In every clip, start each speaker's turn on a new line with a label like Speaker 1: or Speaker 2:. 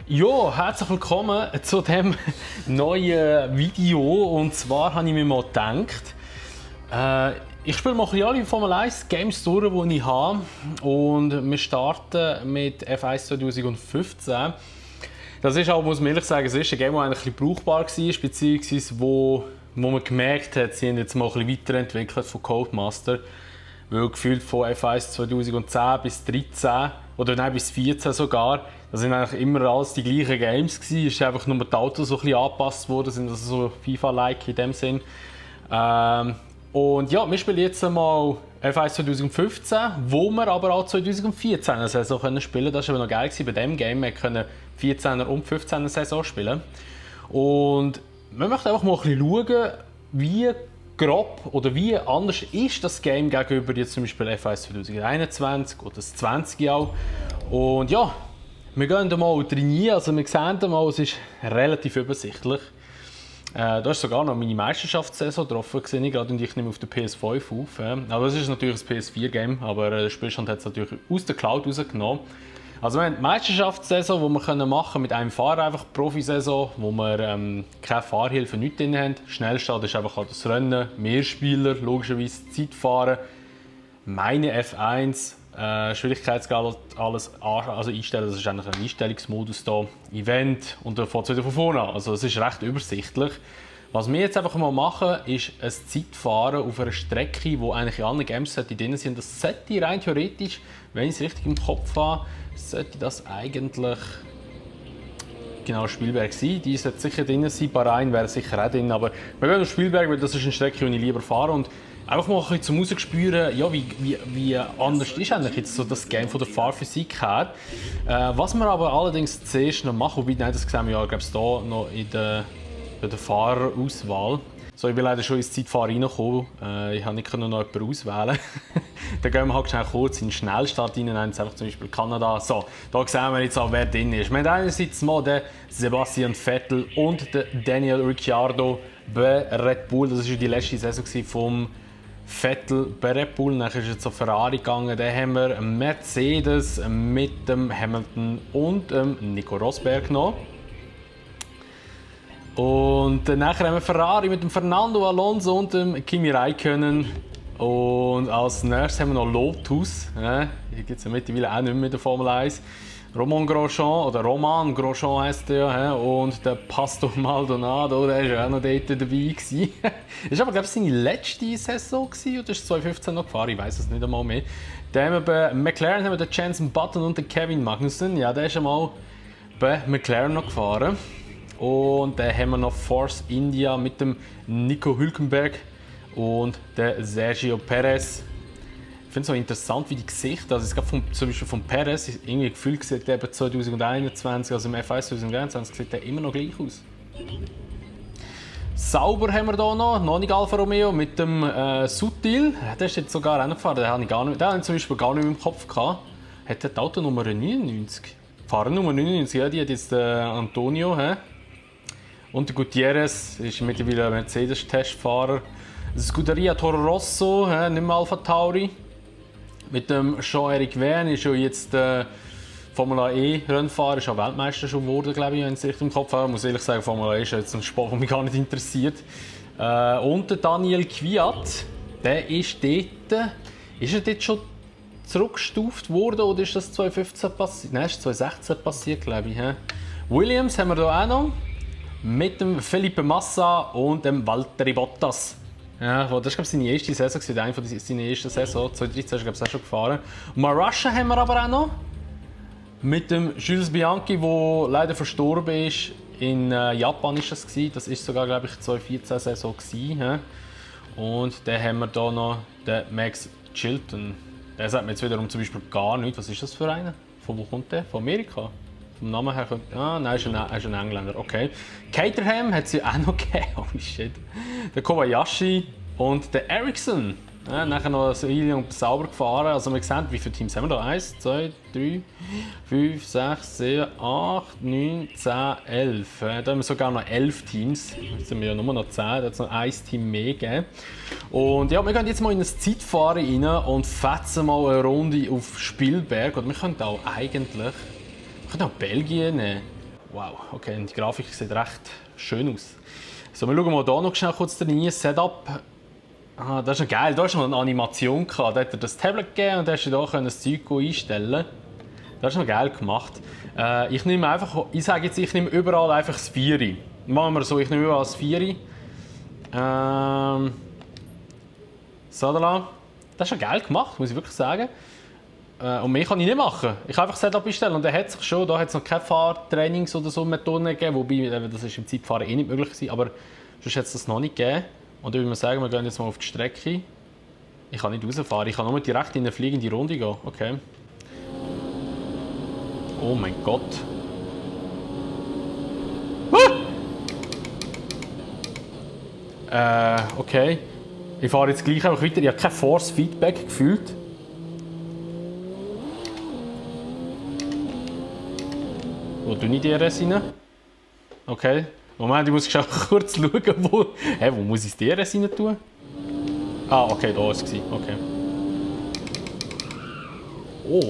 Speaker 1: Ja, herzlich willkommen zu diesem neuen Video. Und zwar habe ich mir mal gedacht, ich spiele mal alle Formel 1 Games durch, die ich habe. Und wir starten mit F1 2015. Das ist auch, muss man ehrlich sagen, das erste Game, das eigentlich ein bisschen brauchbar war, beziehungsweise wo man gemerkt hat, sie haben jetzt mal ein bisschen weiterentwickelt von Codemaster. Weil gefühlt von F1 2010 bis 2013 oder nein, bis 2014 sogar, das sind eigentlich immer alles die gleichen Games gewesen. Es ist einfach nur die Autos so ein bisschen angepasst worden, sind also so FIFA-like in dem Sinn. Und ja, wir spielen jetzt einmal F1 2015, wo wir aber auch 2014 eine Saison spielen können. Das war aber noch geil bei diesem Game. Wir können 14er und 15er Saison spielen. Und wir möchten einfach mal ein bisschen schauen, wie grob oder wie anders ist das Game gegenüber jetzt zum Beispiel F1 2021 oder das 20 auch. Und ja, wir gehen mal trainieren, also wir sehen mal, es ist relativ übersichtlich. Da ist sogar noch meine Meisterschaftssaison drauf, sehe ich gerade, und ich nehme auf der PS5 auf. Aber das ist natürlich ein PS4-Game, aber der Spielstand hat es natürlich aus der Cloud rausgenommen. Also wir haben die Meisterschaftssaison, die wir machen können mit einem Fahrer, einfach Profisaison, wo wir keine Fahrhilfe, nichts drin haben. Schnellstart ist einfach das Rennen, Mehrspieler, logischerweise Zeitfahren. Meine F1, Schwierigkeitsgrad, alles also einstellen, das ist eigentlich ein Einstellungsmodus da, Event und dann fängt es wieder von vorne an. Also es ist recht übersichtlich. Was wir jetzt einfach mal machen, ist ein Zeitfahren auf einer Strecke, wo eigentlich in allen Games drin sind. Das sollte rein theoretisch, wenn ich es richtig im Kopf habe, sollte das eigentlich genau Spielberg sein. Die sollte sicher drin sein, Bahrain wäre sicher auch drin, aber wir gehen auf Spielberg, weil das ist eine Strecke, die ich lieber fahre. Und einfach mal ein bisschen zum Rausspüren, ja, wie anders ist eigentlich jetzt so das Game von der Fahrphysik her. Was wir aber allerdings zuerst noch machen, wobei, nein, das sehen wir ja, glaube ich, da noch bei der Fahrerauswahl. So, ich bin leider schon ins Zeitfahren reingekommen. Ich konnte nicht noch jemanden auswählen. Dann gehen wir halt schnell kurz in den Schnellstart rein, nehmen einfach zum Beispiel Kanada. So, da sehen wir jetzt auch, wer drin ist. Wir haben einerseits mal den Sebastian Vettel und den Daniel Ricciardo bei Red Bull. Das war die letzte Saison vom Vettel bei Red Bull. Dann ist jetzt auf Ferrari gegangen. Dann haben wir Mercedes mit dem Hamilton und Nico Rosberg noch. Und nachher haben wir Ferrari mit dem Fernando Alonso und dem Kimi Räikkönen. Und als nächstes haben wir noch Lotus. Hier gibt es ja mittlerweile auch nicht mehr in der Formel 1. Roman Grosjean, oder Roman Grosjean heisst der, ja. Und der Pastor Maldonado, der war auch noch dort dabei. Das war aber, glaube ich, seine letzte Saison gewesen, oder ist 2015 noch gefahren? Ich weiß es nicht einmal mehr. Dann haben wir bei McLaren haben wir den Jenson Button und den Kevin Magnussen. Ja, der ist einmal bei McLaren noch gefahren. Und dann haben wir noch Force India mit dem Nico Hülkenberg und der Sergio Perez. Ich finde es so interessant, wie die Gesichter, also es gab zum Beispiel von Perez, irgendwie gefühlt sieht der 2021, also im F1 2021 sieht der immer noch gleich aus. Sauber haben wir hier noch nicht Alfa Romeo mit dem Sutil. Der ist jetzt sogar auch noch gefahren, den habe ich zum Beispiel gar nicht mehr im Kopf gehabt. Hat der die Autonummer 99? Fahrernummer 99, ja, die hat jetzt Antonio. Und der Gutierrez ist mittlerweile ein Mercedes-Testfahrer. Scuderia Toro Rosso, nicht mehr Alpha Tauri. Mit dem Jean-Éric Vergne ist schon jetzt Formula E-Rennfahrer, ist auch Weltmeister schon geworden, glaube ich, wenn ich es richtig im Kopf habe. Ich muss ehrlich sagen, Formula E ist jetzt ein Sport, der mich gar nicht interessiert. Und der Daniel Kvyat, der ist dort. Ist er dort schon zurückgestuft worden oder ist das 2015 passiert? Nein, ist 2016 passiert, glaube ich. Williams haben wir hier auch noch. Mit dem Felipe Massa und dem Valtteri Bottas. Ja, das war, glaube ich, seine erste Saison, eine von seiner ersten Saison. 2013 ist er, glaube ich, auch schon gefahren. Marussia haben wir aber auch noch. Mit dem Jules Bianchi, der leider verstorben ist. In Japan war das. Das war sogar, glaube ich, 2014 Saison. Und dann haben wir hier noch den Max Chilton. Der sagt mir jetzt wiederum zum Beispiel gar nichts. Was ist das für einer? Von wo kommt der? Von Amerika? Vom Namen her könnte... nein, er ist ein Engländer. Okay. Caterham hat es ja auch noch gegeben. Oh shit. Der Kobayashi und der Ericsson. Nachher noch Silly und Sauber gefahren. Also wir sehen, wie viele Teams haben wir da? 1, 2, 3, 5, 6, 7, 8, 9, 10, 11. Da haben wir sogar noch 11 Teams. Jetzt sind wir ja nur noch 10. Da hat es noch ein Team mehr gegeben. Und ja, wir gehen jetzt mal in ein Zeitfahren rein und fetzen mal eine Runde auf Spielberg. Oder wir können auch eigentlich... Wir können auch Belgien nehmen. Wow, okay, und die Grafik sieht recht schön aus. So, wir schauen mal hier noch schnell kurz rein. Setup. Ah, das ist noch geil, da hast du noch eine Animation gehabt. Da hat er das Tablet gegeben und da hast du hier das Zeug einstellen. Das ist noch geil gemacht. Ich nehme einfach, ich sage jetzt, ich nehme überall einfach das 4. Machen wir so, ich nehme überall das 4. Sadala. Das ist schon geil gemacht, muss ich wirklich sagen. Und mehr kann ich nicht machen. Ich kann einfach Setup einstellen und dann hat es schon, da hat es noch keine Fahrtrainings oder so Methoden gegeben, wobei das ist im Zeitfahren eh nicht möglich gewesen, aber sonst hat es das noch nicht gegeben. Und dann würde man sagen, wir gehen jetzt mal auf die Strecke. Ich kann nicht rausfahren, ich kann nur direkt in eine fliegende Runde gehen. Okay. Oh mein Gott. Okay. Ich fahre jetzt gleich einfach weiter. Ich habe kein Force-Feedback gefühlt. Wo tue ich die RS rein? Okay. Moment, ich muss schon kurz schauen, wo muss ich das DRS rein tun? Ah, okay, da war es. Okay. Oh.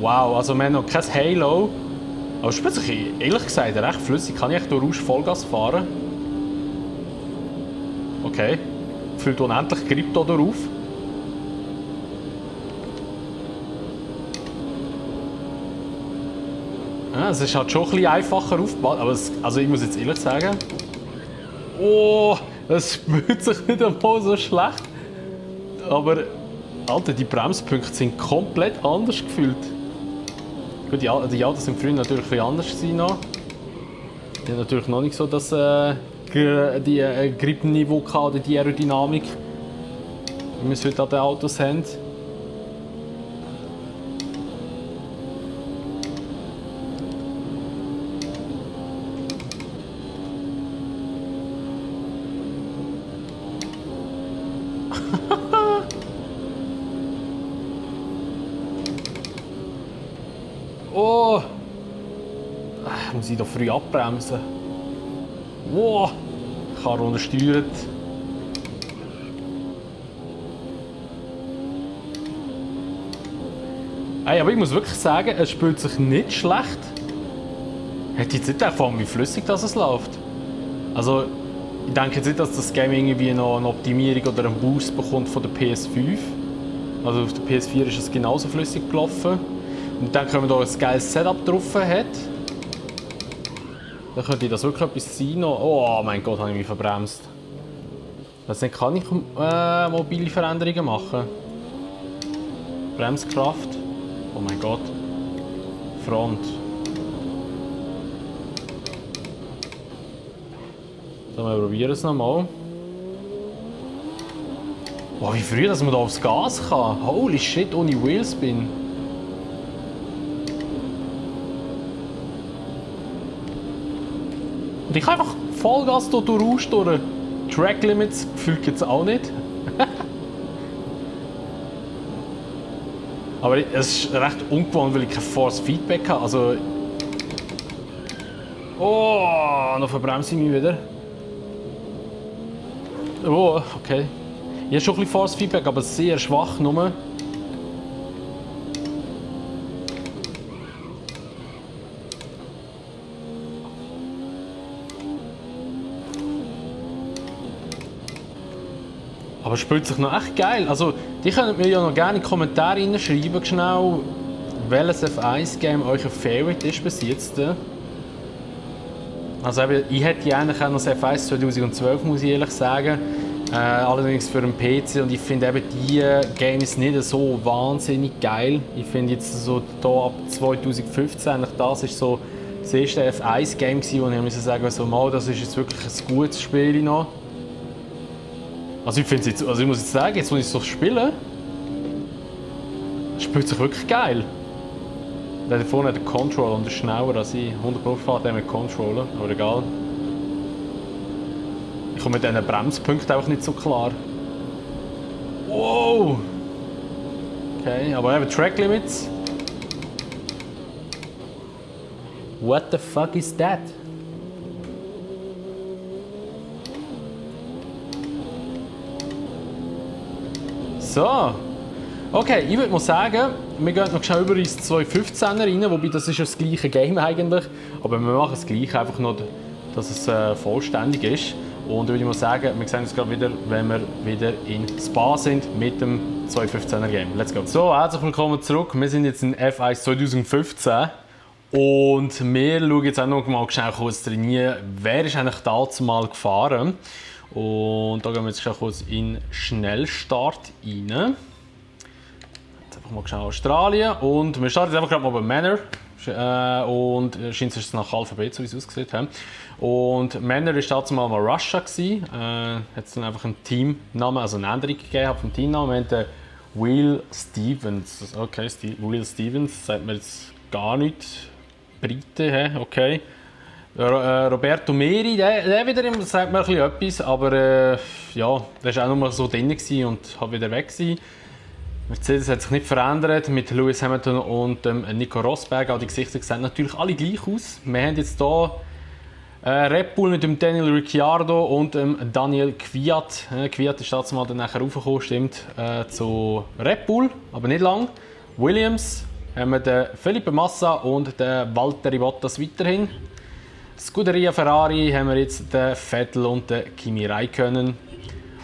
Speaker 1: Wow, also wir haben noch kein Halo. Aber plötzlich, ehrlich gesagt, recht flüssig. Kann ich echt durch Rausch Vollgas fahren? Okay. Füllt unendlich Grip hier drauf. Ja, es ist halt schon ein bisschen einfacher aufgebaut, aber also ich muss jetzt ehrlich sagen, oh, es spürt sich nicht einmal so schlecht. Aber, Alter, die Bremspunkte sind komplett anders gefühlt. Gut, die Autos sind früher natürlich ein bisschen anders gewesen noch. Die haben natürlich noch nicht so das Grippenniveau gehabt oder die Aerodynamik, wie wir es heute an den Autos haben. Oh! Muss ich da früh abbremsen? Wow! Karre untersteuert. Hey, aber ich muss wirklich sagen, es spielt sich nicht schlecht. Hätte jetzt nicht erfahren, wie flüssig das läuft. Also, ich denke jetzt nicht, dass das Game irgendwie noch eine Optimierung oder einen Boost bekommt von der PS5. Also auf der PS4 ist es genauso flüssig gelaufen. Und dann, wenn man hier ein geiles Setup drauf hat, dann könnte das wirklich etwas sein. Oh mein Gott, habe ich mich verbremst. Also dann kann ich mobile Veränderungen machen. Bremskraft. Oh mein Gott. Front. So, wir probieren es nochmal. Wow, wie früh, dass man da aufs Gas kann. Holy shit, ohne Wheelspin. Und ich kann einfach Vollgas hier durch. Track Limits gefühlt jetzt auch nicht. Aber es ist recht ungewohnt, weil ich kein Force Feedback habe. Also oh, noch verbremse ich mich wieder. Oh, okay. Ich habe schon ein bisschen Force Feedback, aber sehr schwach nur. Aber es spielt sich noch echt geil. Also, die könnt mir ja noch gerne in die Kommentare schreiben, schnell, welches F1-Game euer Favorite ist bis jetzt. Also eben, ich hätte eigentlich auch noch das F1 2012, muss ich ehrlich sagen. Allerdings für einen PC und ich finde eben die Games nicht so wahnsinnig geil. Ich finde jetzt so hier ab 2015, das ist so das erste F1-Game gewesen, wo ich sagen so, mal, das ist jetzt wirklich ein gutes Spiel noch. Also ich finde jetzt, also ich muss jetzt sagen, jetzt wo ich es so spiele, spielt sich wirklich geil. Da vorne hat der Controller und der schneller als ich. 100% fährt er mit Controller, aber egal. Ich komme mit diesen Bremspunkten auch nicht so klar. Wow! Okay, aber eben Track Limits. What the fuck is that? So. Okay, ich würde mal sagen, wir gehen noch schnell über ins 2.15er rein, wobei das ist ja das gleiche Game eigentlich, aber wir machen es gleich, einfach noch, dass es vollständig ist. Und würde ich mal sagen, wir sehen uns gerade wieder, wenn wir wieder in Spa sind mit dem 2.15er Game. Let's go! So, herzlich willkommen zurück. Wir sind jetzt in F1 2015 und wir schauen jetzt auch noch mal schnell kurz trainieren, wer ist eigentlich dazu mal gefahren. Und da gehen wir jetzt schnell kurz in Schnellstart rein. Mal schnell Australien und wir starten jetzt einfach gerade mal bei Manor und scheint es nach Alphabet, so wie es ausgesehen haben. Und Manor war damals mal Russia gewesen, hat es dann einfach einen Teamnamen, also eine Änderung gegeben vom Teamnamen. Wir haben Will Stevens, okay, Will Stevens, sagt mir jetzt gar nichts, Brite, okay. Roberto Meri, der wiederum sagt mir ein bisschen etwas, aber ja, der war auch nur so drin und hat wieder weg gewesen. Mercedes hat sich nicht verändert mit Lewis Hamilton und Nico Rosberg. Auch die Gesichter sehen natürlich alle gleich aus. Wir haben jetzt hier Red Bull mit dem Daniel Ricciardo und Daniel Kvyat. Kvyat ist dazu mal dann nachher raufgekommen, stimmt, zu Red Bull, aber nicht lang. Williams haben wir den Felipe Massa und den Valtteri Bottas weiterhin. Scuderia Ferrari haben wir jetzt den Vettel und den Kimi Räikkönen.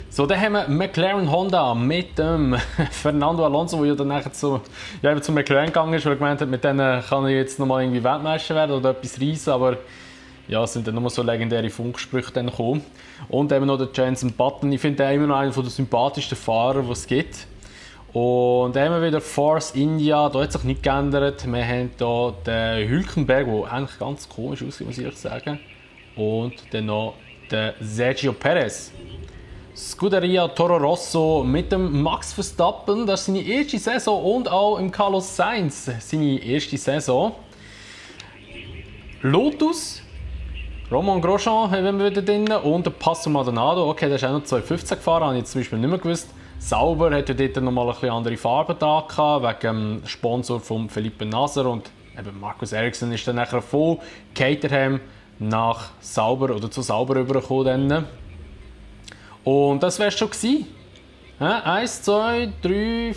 Speaker 1: So, dann haben wir McLaren Honda mit dem Fernando Alonso, der ja dann nachher zu McLaren gegangen ist, weil er gemeint hat, mit denen kann er jetzt nochmal irgendwie Weltmeister werden oder etwas reissen, aber ja, es sind dann nochmal so legendäre Funksprüche dann gekommen. Und eben noch der Jenson Button, ich finde den immer noch einer der sympathischsten Fahrer, die es gibt. Und dann haben wir wieder Force India, da hat sich nichts geändert. Wir haben hier den Hülkenberg, der eigentlich ganz komisch aussieht, muss ich ehrlich sagen. Und dann noch den Sergio Perez. Scuderia Toro Rosso mit dem Max Verstappen, das ist seine erste Saison, und auch im Carlos Sainz seine erste Saison. Lotus, Romain Grosjean haben wir wieder drin und der Passo Maldonado, okay, der ist auch noch 2015 gefahren, habe ich jetzt zum Beispiel nicht mehr gewusst. Sauber hatte dort nochmal ein bisschen andere Farben da gehabt, wegen dem Sponsor von Felipe Nasr, und eben Marcus Ericsson ist dann nachher von Caterham nach Sauber oder zu Sauber rübergekommen. Und das wäre es schon gewesen. 1, 2, 3,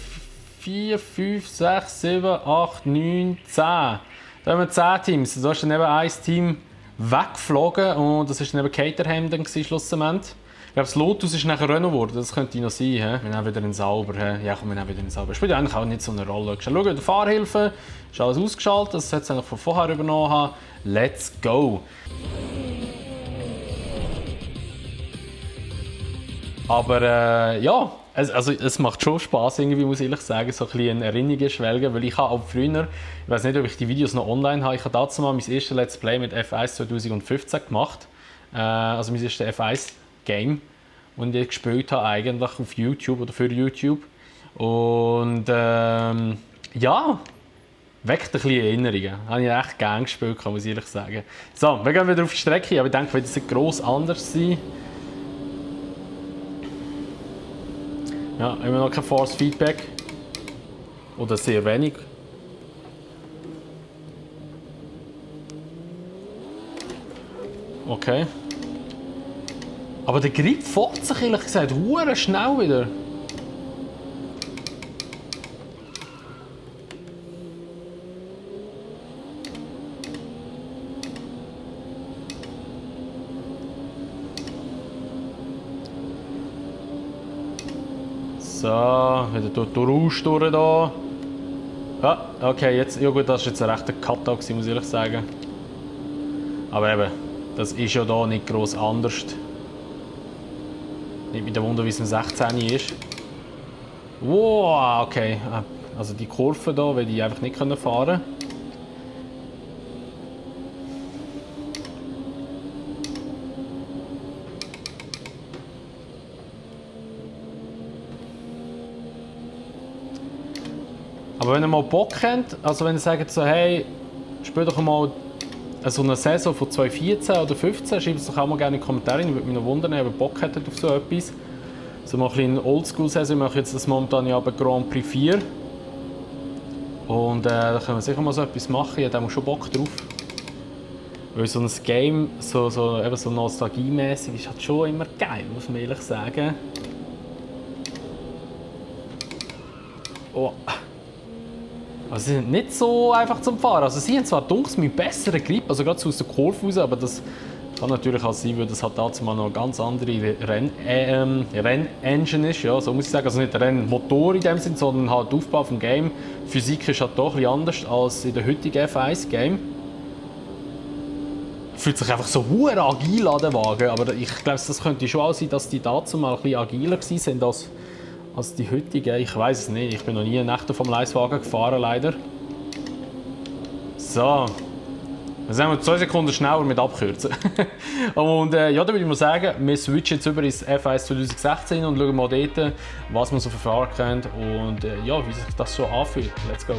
Speaker 1: 4, 5, 6, 7, 8, 9, 10. Da haben wir 10 Teams. Da ist dann eben ein Team weggeflogen und das war dann eben Caterham dann schlussendlich. Ich glaube, das Lotus ist nachher Renault geworden, das könnte noch sein. Wir haben wieder in Sauber. Ja, komm, wir haben wieder in Sauber. Spielt eigentlich auch nicht so eine Rolle. Schau, die Fahrhilfe ist alles ausgeschaltet, das hat es eigentlich von vorher übernommen. Let's go! Aber ja, also es macht schon Spass, irgendwie, muss ich ehrlich sagen, so ein bisschen in Erinnerungen schwelgen, weil ich habe auch früher, ich weiß nicht, ob ich die Videos noch online habe, ich habe dazu mal mein erstes Let's Play mit F1 2015 gemacht, also mein erstes F1-Game, das ich gespielt habe eigentlich auf YouTube oder für YouTube. Und ja, weckt ein bisschen Erinnerungen. Habe ich echt gerne gespielt, muss ich ehrlich sagen. So, wir gehen wieder auf die Strecke, aber ich denke, wird es nicht gross anders sein. Ja, immer noch kein Force Feedback. Oder sehr wenig. Okay. Aber der Grip fährt sich ehrlich gesagt hure schnell wieder. So, wieder durch den Rausch durch da. Ja, okay, jetzt, ja gut, das war jetzt ein rechter Cut-Out, muss ich ehrlich sagen. Aber eben, das ist ja da nicht gross anders. Nicht mit dem Wunder, wie es im 16 ist. Wow, okay. Also die Kurve hier, will ich einfach nicht fahren können. Aber wenn ihr mal Bock habt, also wenn ihr sagt so, hey, spiel doch mal so eine Saison von 2014 oder 2015, schreibt es doch auch mal gerne in die Kommentare. Ich würde mich noch wundern, ob ihr Bock hättet auf so etwas. So mal ein bisschen Oldschool-Saison. Ich mache jetzt das momentan ja bei Grand Prix 4. Und da können wir sicher mal so etwas machen. Ich habe auch schon Bock drauf. Weil so ein Game, so nostalgiemäßig, ist halt schon immer geil, muss man ehrlich sagen. Oh. Also sie sind nicht so einfach zum Fahren. Also sie haben zwar dunkel mit besseren Grip, also gerade aus der Kurve raus, aber das kann natürlich auch sein, weil das halt dazu mal noch eine ganz andere Renn-Engine ist, ja, so muss ich sagen. Also nicht der Rennmotor in dem Sinn, sondern halt der Aufbau des Game. Die Physik ist halt doch ein bisschen anders als in der heutigen F1-Game. Fühlt sich einfach so hure agil an, der Wagen, aber ich glaube, das könnte schon auch sein, dass die dazu mal ein bisschen agiler waren als die heutigen. Ich weiß es nicht, ich bin noch nie einen echten Formel-1-Wagen gefahren, leider. So, dann sind wir 2 Sekunden schneller mit abkürzen. Und ja, da würde ich mal sagen, wir switchen jetzt über ins F1 2016 und schauen mal dort, was man so für Fahrer kennt und ja, wie sich das so anfühlt. Let's go!